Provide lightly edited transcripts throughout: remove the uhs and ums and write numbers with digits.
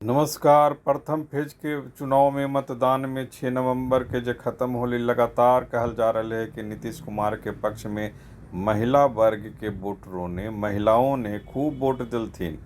नमस्कार। प्रथम फेज के चुनाव में मतदान में 6 नवंबर के जो खत्म होली, लगातार कहल जा रहा है कि नीतीश कुमार के पक्ष में महिला वर्ग के वोटरों ने, महिलाओं ने खूब वोट दिलथिन।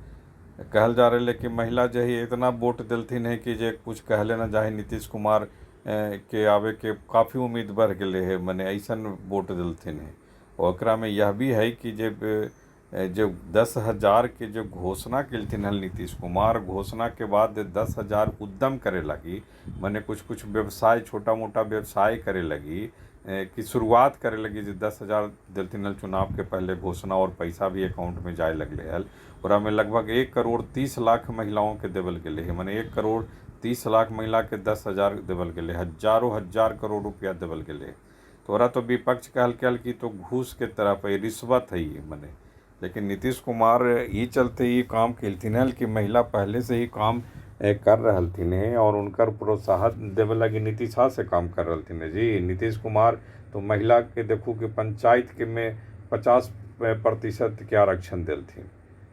कहल जा रहा है कि महिला जो है इतना वोट दिलथिन है कि जे कुछ कहले ना जाए, नीतीश कुमार के आवे के काफ़ी उम्मीद बढ़ गए है, मने ऐसा वोट दिलथिन है। ओकरा में यह भी है कि जब जो 10,000 के जो घोषणा केलथिन हन नीतीश कुमार, घोषणा के बाद 10,000 उद्यम करे लगी, मने कुछ कुछ व्यवसाय, छोटा मोटा व्यवसाय करे लगी की शुरुआत करे लगी। जो 10,000 दिलथिन हल चुनाव के पहले घोषणा और पैसा भी अकाउंट में जाए लगले हल, ओकरा में लगभग 1 करोड़ 30 लाख महिलाओं के देवल गेले है। मने 1 करोड़ 30 लाख महिला के 10,000 देवल गेले, हजारों हजार करोड़ रुपया देवल गेले। तो ओरा तो विपक्ष कहल हल कि तो घूस के तरफ है, रिश्वत है ये मने। लेकिन नीतीश कुमार ई चलते ई काम केलथिन हल कि महिला पहले से ही काम कर रहलथिन हैं और उनकर प्रोत्साहन देवे लगी नीतीश से काम कर रहलथिन है जी। नीतीश कुमार तो महिला के देखू कि पंचायत के में 50% के आरक्षण देलथिन।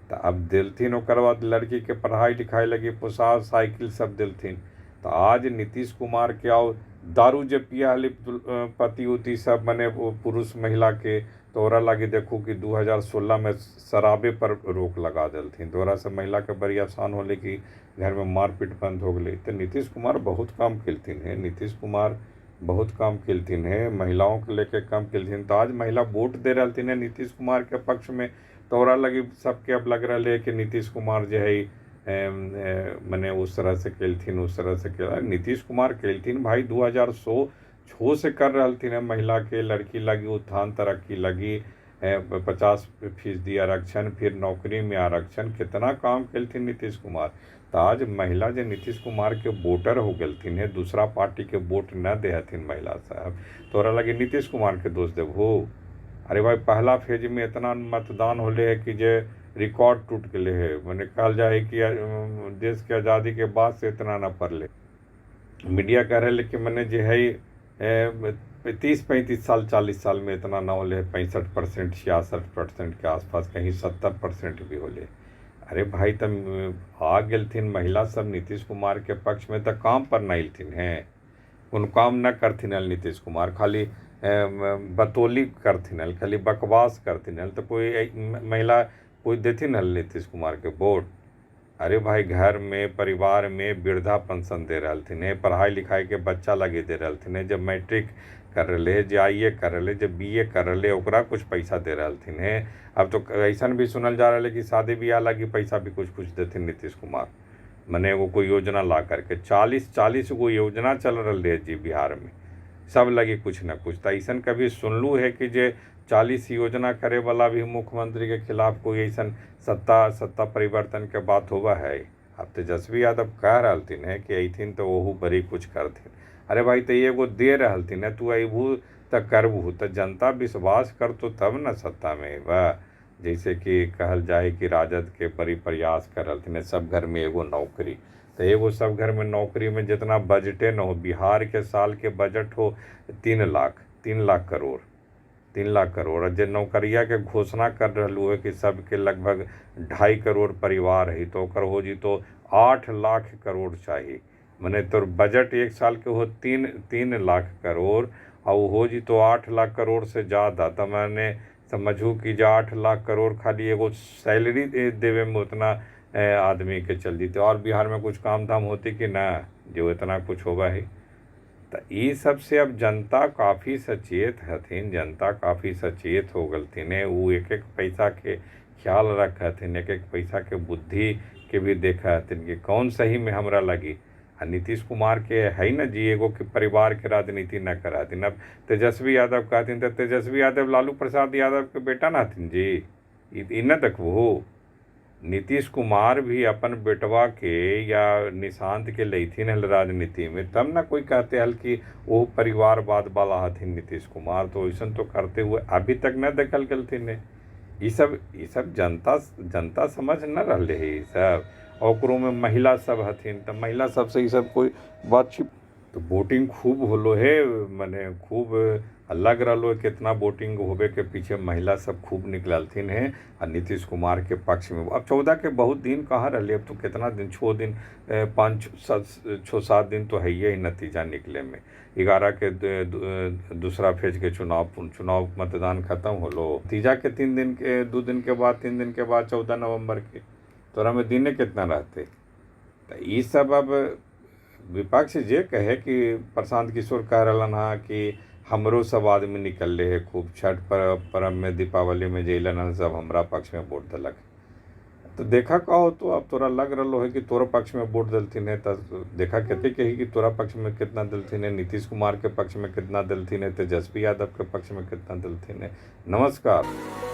तो अब देलथिन, ओकर बाद लड़की के पढ़ाई लिखाई लगी पोशाक, साइकिल सब देलथिन। तो आज नीतीश कुमार के आओ दारू जे पिया हली पति उति सब, मने वो पुरुष महिला के, तो ओरा लागी देखू कि 2016 में शराबे पर रोक लगा देलथिन। तो ओरा से महिला के बड़ी आसान होले कि घर में मारपीट बंद हो गई। तो नीतीश कुमार बहुत काम केलथिन है। नीतीश कुमार बहुत काम केलथिन है, महिलाओं के लेके काम केलथिन। तो आज महिला वोट दे रहलथिन है नीतीश कुमार के पक्ष में, तो ओरा लगी सबके अब लग रहा है कि नीतीश कुमार जो है मने उस तरह से केलथिन, उस तरह से केला। नीतीश कुमार केलथिन भाई, 2006 से कर रहलथिन है। महिला के, लड़की लगी उत्थान, तरक्की लगी 50% आरक्षण, फिर नौकरी में आरक्षण, कितना काम केलथिन नीतीश कुमार। तो आज महिला जे नीतीश कुमार के वोटर हो गेलथिन है, दूसरा पार्टी के वोट न दे हथिन महिला साहब, तोरा लगी नीतीश कुमार के दोष देबहो? अरे भाई, पहला फेज में इतना मतदान होले है कि जे रिकॉर्ड टूट गए है। मने कहल जाए कि देश के आज़ादी के बाद से इतना न पड़ले। मीडिया कह रहे कि मने जे है 30-35 साल, 40 साल में इतना न होले। 65%, 66% के आसपास, कहीं 70% भी होले। अरे भाई, तब आ गेलथिन महिला सब नीतीश कुमार के पक्ष में, तो काम पर न अयलथिन हैं? कोनो काम न करथिन हल नीतीश कुमार, खाली बतौली करथिन हल, खाली बकवास करथिन हल, तो कोई महिला कोई देथिन हल नीतीश कुमार के वोट? अरे भाई, घर में, परिवार में वृद्धा पेंशन दे रहलथिन है, पढ़ाई लिखाई के बच्चा लगी दे रहलथिन है। जब मैट्रिक कर रहे, जे आई ए कर रहे, जब बी ए कर रहे, ओकरा कुछ पैसा दे रहलथिन है। अब तो ऐसा भी सुनल जा रहा है कि शादी ब्याह लगी पैसा भी कुछ कुछ देथिन नीतीश कुमार, मने एगो कोई योजना ला करके। 40-40 गो योजना चल रही है जी बिहार में, सब लगी कुछ न कुछ। तो ऐसा कभी सुनलू है कि जे 40 योजना करे वाला भी मुख्यमंत्री के खिलाफ कोई ऐसा सत्ता सत्ता परिवर्तन के बात होवा है? अब तेजस्वी यादव कह रहलथिन है कि अथिन तो ओहू बड़ी कुछ करथिन। अरे भाई, तो एगो दे रहलथिन है, तू अबू तो करबू तो जनता विश्वास करतो, तब न सत्ता में अबा। जैसे कि कहल जाए कि राजद के बड़ी प्रयास कर रहलथिन है, सब घर में एगो नौकरी। तो एगो सब घर में नौकरी में जितना बजटे न हो, बिहार के साल के बजट हो 3 लाख, 3 लाख करोड़, 3 लाख करोड़, जे नौकरिया के घोषणा कर रहलू है कि सबके, लगभग 2.5 करोड़ परिवार है, तो ओकर हो जतो 8 लाख करोड़ चाही। मने तोर बजट एक साल के हो 3-3 लाख करोड़ आ उ हो जतो 8 लाख करोड़ से ज़्यादा। तो मैंने समझू कि जे 8 लाख करोड़ खाली एगो सैलरी देवे में उतना आदमी के चल जते, और बिहार में कुछ काम धाम होती कि ना जो इतना कुछ होबा है? तो ई सबसे अब जनता काफ़ी सचेत हथिन। जनता काफ़ी सचेत हो गेलथिन है। उ एक एक पैसा के ख्याल रखऽ हथिन, एक एक पैसा के बुद्धि के भी देखऽ हथिन कि कौन सही में हमरा लगी। आ नीतीश कुमार के है न जी एगो के परिवार के राजनीति न करऽ हथिन। अब तेजस्वी यादव कहथिन, तऽ तेजस्वी यादव लालू प्रसाद यादव के बेटा न हथिन जी? ई न देखबहु? नीतीश कुमार भी अपन बेटवा के या निशांत के लैथिन हल राजनीति में, तब न कोई कहते हल कि वो परिवारवाद वाला हथिन नीतीश कुमार। तो वैसन तो करते हुए अभी तक न देखल गेलथिन है। ई सब जनता जनता समझ न रहले है ई सब। ओकरो में महिला सब हथिन, तऽ महिला सबसे ई सब कोई बातचीत। तो वोटिंग खूब होलो है, मने खूब। आ लग रहलो है कितना वोटिंग होबे के पीछे महिला सब खूब निकलथिन हैं आ नीतीश कुमार के पक्ष में। अब 14 के बहुत दिन कहाँ रहे, अब तो कितना दिन, 6 दिन, 5 7 6 7 दिन तो है ही नतीजा निकले में। 11 के दूसरा फेज के चुनाव मतदान खत्म होलो, नतीजा के 3 दिन के 2 दिन के बाद 3 दिन के बाद 14 नवंबर के तोरा में दिने कितना रहते। तो ये सब अब विपक्ष जे कहे कि प्रशांत किशोर कह रहलन हाँ कि हमरो सब आदमी निकलले है खूब छठ पर्व में, दीपावली में जैलन हन सब हमरा पक्ष में वोट दिलक। तो देखा कहो तो अब तोरा लग रहा है कि तोरा पक्ष में वोट दिलथिन है, तो देखा कहते कि तोरा पक्ष में कितना दिलथिन है, नीतीश कुमार के पक्ष में कितना दिलथिन है, तेजस्वी यादव के पक्ष में कितना दिलथिन है। नमस्कार।